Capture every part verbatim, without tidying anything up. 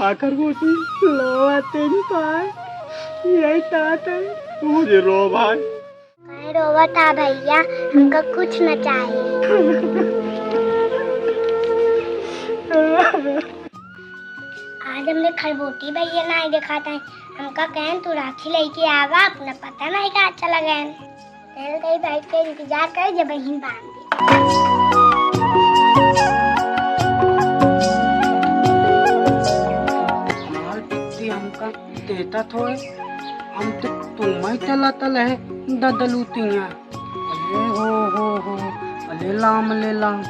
आखिर गोटी लोवा तीन पाए, यही तात है। तू जे रो भाई। काहे रोवत हा भैया, हमका कुछ न चाहिए। आज हमरे खरबोटी भैया नाहीं देखात है, हमका कहेन तू राखी लइके आवा, अपना पता नाहीं कहाँ चला गएन। चल गई बैठ के इंतजार कर, जब बहिन बांध दे। हमार पित्ती हमका देता थोड़े, हम तो तुम्हें चला तल है ददलू तिया। अले हो हो हो, अले लाम ले लाम,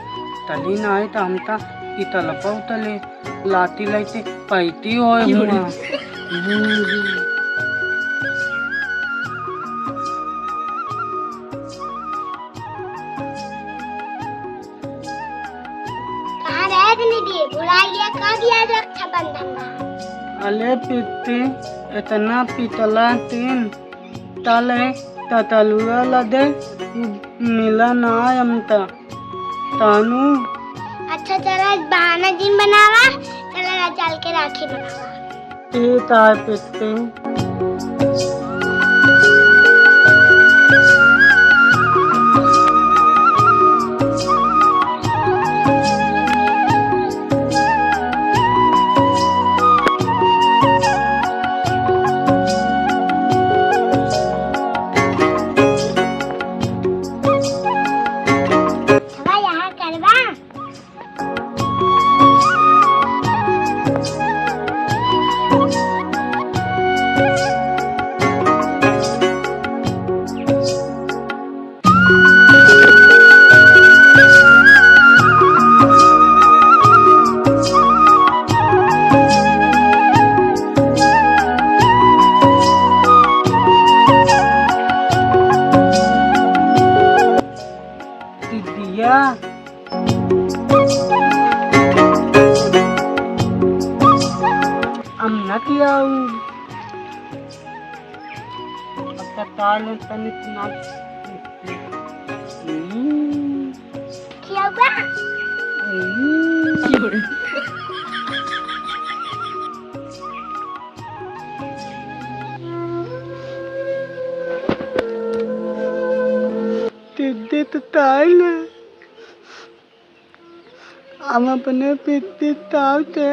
तली ना है तो हम ता इतल पाऊ तले। लाती लाती पैती होए हुआ। कहाँ रहे थे निधि? भुला गया, कब याद रक्षाबंधन बा? अले पित्ती, इतना पितला तीन तले ततलुआ लदे मिला ना आय हमता। तानू। अच्छा, चला, बहाना जिन बनावा, चला ना, चल के राखी बनावा। ठीक है, पित्ती। थोड़ा यहाँ करवा। दीदिया, हम न खियाऊ। अब तो ताल में तनिक ना। हम्म। खियाऊबा? हम्म। दीदी तो ताल है। हम अपने पित्ती ताऊ ते,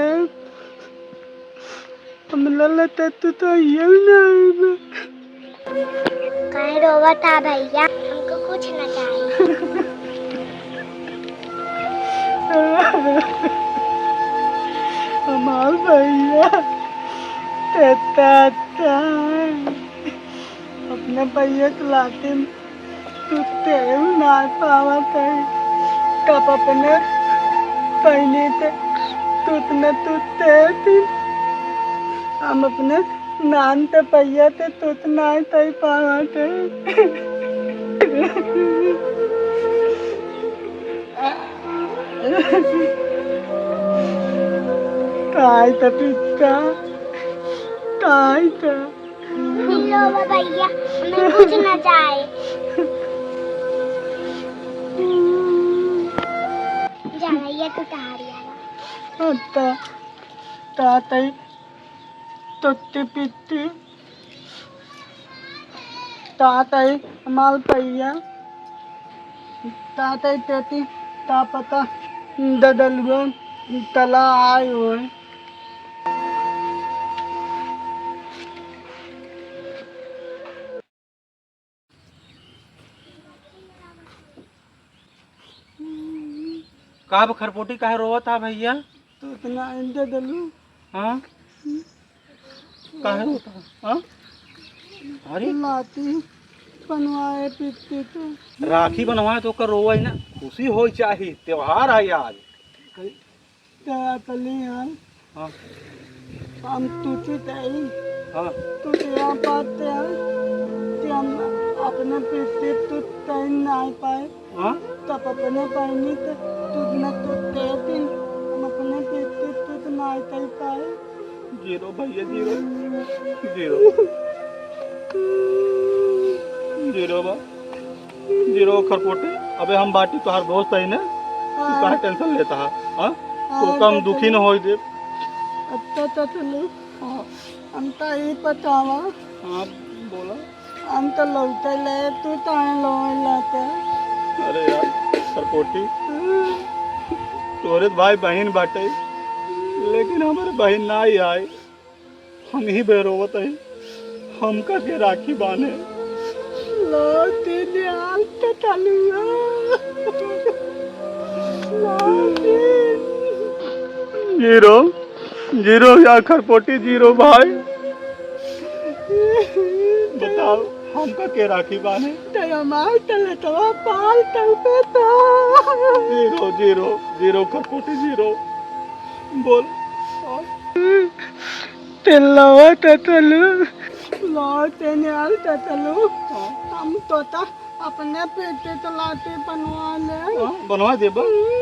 हम ललते तू तो ये नहीं। काहे रोवत हा भैया? हमको कुछ ना चाहिए। हमार भैया, ते ताता, अपने भैया के लाते तू तेल ना पावत है, तब अपने पहले ते तू न तू ते थी। हम अपने नान ते पहिया ते तू तो ना तई पावत है। ताई त पित्ता, ताई त। लो बा भैया, हमें कुछ ना चाहे। जा भैया, तू तहारी आवा। ता, तातई, तोती पित्ती, तातई, माल पहिया। तातई तेती, ता पता, ददलुआ, तला आय होय। का बा खरपोटी, काहे रोवत हा भैया? तो इतना अंडे दलू। हाँ? काहे रोवत हा? हाँ? अरे? लाती बनवाए पित्ती तो। राखी बनवाए तो ओकर रोवै ना, खुशी होई चाही, त्योहार है आज। का तली यार? हाँ। हम तुझे तई। हाँ। तुझे यहाँ बात है कि हम अपने पित्ती तू तई ना पाए। हाँ? तब अपने बहिनी त तू न तू ते दिन हम अपने पित्ती तू ना तई पाए। जीरो भैया, जीरो। जीरो। जीरो बा। जीरो खरपोटी, अबे हम बाटी तोहार दोस्त है ना, तू हाँ। काहे tension लेता है, हाँ? हाँ, तो कम तो दुखी न होई दे। अच्छा, चचलू। हाँ। हम तो ई बतावा। हाँ, बोला। हम तो लौटे ले, तू ताए लौटे लाते। अरे यार, सरपोटी, हम्म। तोरे भाई बहिन बाटे, लेकिन हमारे बहिन ना ही आए। हम ही बेरोवत है, हमका के राखी बांधे। लौटे ले आल तो चलूंगा। लौटे। जीरो, जीरो या खरपोटी जीरो भाई। बताओ, हमका के राखी बांधे? ते हमार तलतवा पाल तलपे तो। जीरो, जीरो, जीरो खरपोटी जीरो। बोल। ते लवा ततलू। लवा तेने आल ततलू। हम तोता अपने पेटे तो लाते बनवा ले। हाँ, बनवा देबा। हम्म।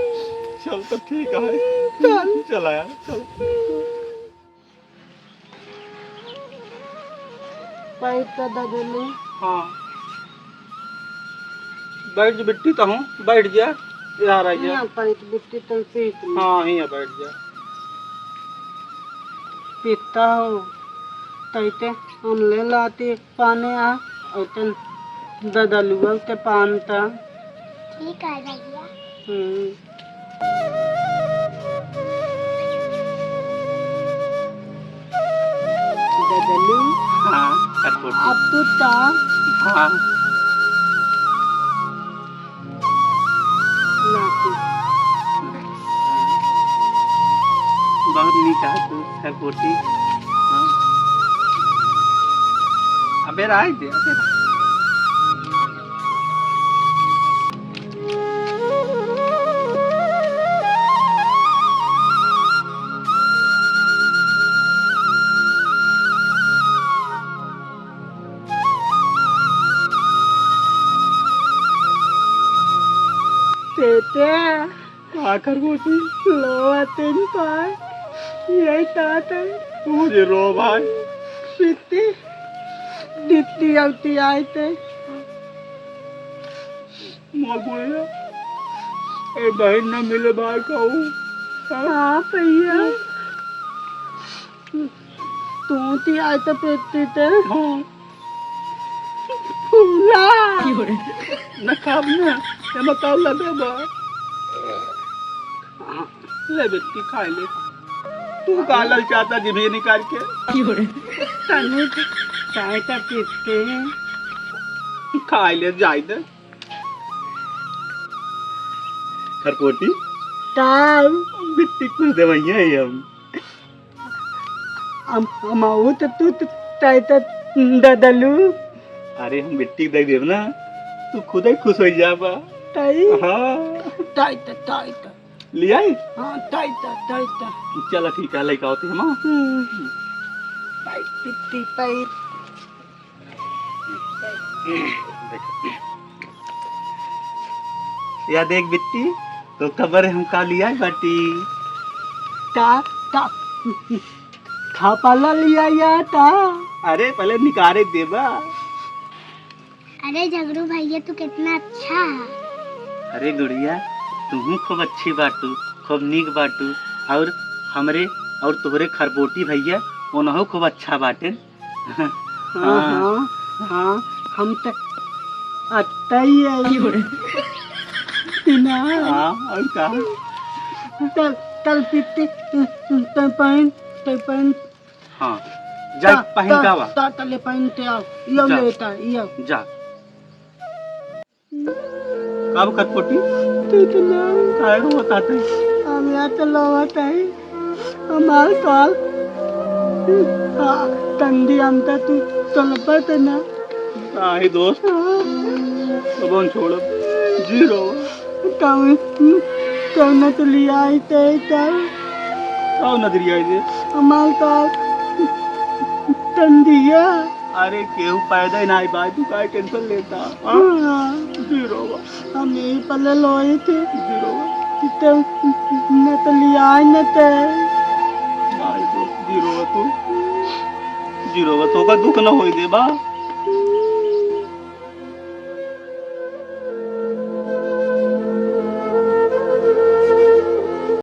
चल तो ठीक है। चल। चला यार, चल। पैर तो दबेलू। हाँ। बैठ जा बिट्टी, तहूँ बैठ जा। यार आ जा। यहाँ पैर बिट्टी तुम पीत में। हाँ, यहाँ बैठ जा। पीता हो, तैते हम ले लाती। पाने आ, अउतन ददलुआ के पान ता। ठीक है भैया। हम्म। ददलू। हाँ, कठपुतली। अब तू ता। हाँ। लाती। बहुत नीक है तू, सरपोटी। हाँ। अबे राय दे, अबे राय। बेटा। का करबो तू? लो, अतिन पाए। यही तात है। तू जे रो भाई। बिट्टी, बिट्टी अउती आए ते। मोर गुड़िया, ए बहिन न मिले भाई कहू। हाँ भैया। तू ती आए तो पेटी ते। हाँ। फूला। न खाब ना, एमा का लगे बा? ले बेटी, खा ले। तू का ललचाता जिभे निकाल के? तनी चाय का पीते। खा ले, जाए दे। खरपोटी? ताऊ। बिट्टी कुछ देवइया है हम। हम, हम आऊ तो तू तो ताई तो ददलू। अरे हम बिट्टी दे देब ना, तू खुद ही खुश हो जाबा। ताई? हाँ। ताई तो, ताई तो। ले आई? हाँ, ताई तो, ताई तो। चला ठीक है, लेके आओ ती हम, हाँ? हम्म। ताई, बिट्टी, ताई। या देख बिट्टी, तो खबर है हम का लिया बाटी। का, का, खापाला लिया या का? अरे पहले निकारे देबा। अरे झगड़ू भैया, तू कितना अच्छा है। अरे गुड़िया, तुहू खूब अच्छी बाटू, खूब नीक बाटू, और हमरे और तोहरे खरपोटी भैया, उनहू खूब अच्छा बाटेन। हाँ, हाँ। हाँ, हाँ, हम त अत्ता ही है। क्यों रे? बिना। हाँ, और का? तल, तल पीते, तल पहन, तल पहन। हाँ, जा, ता, पहन ता, का बा? ता, तले पहन ते आओ। यो जा। लेता, यो। जा। का बा खरपोटी? तू तो ना। काहे रो बताते? हम यहाँ तो लोवत है। हमार काल। हाँ, तंदी हम तो तू तलपत ना। काहे दोस्त? हाँ। अब हम छोड़ब। जी रो। कौन, कौन तो लिया आई ते तब? कौन नजरिया आई दे? हमार काल। तंदिया। अरे, केहू पैदा ही ना आई भाई, तू काहे tension लेता? हाँ? हाँ। जी रोवा। हम यही पल्ले लोई थे। जी रोवा। तो न तो लिया न ते। भाई तो जी रोवा तू। जी रोवा, तो का दुख न होई दे बा।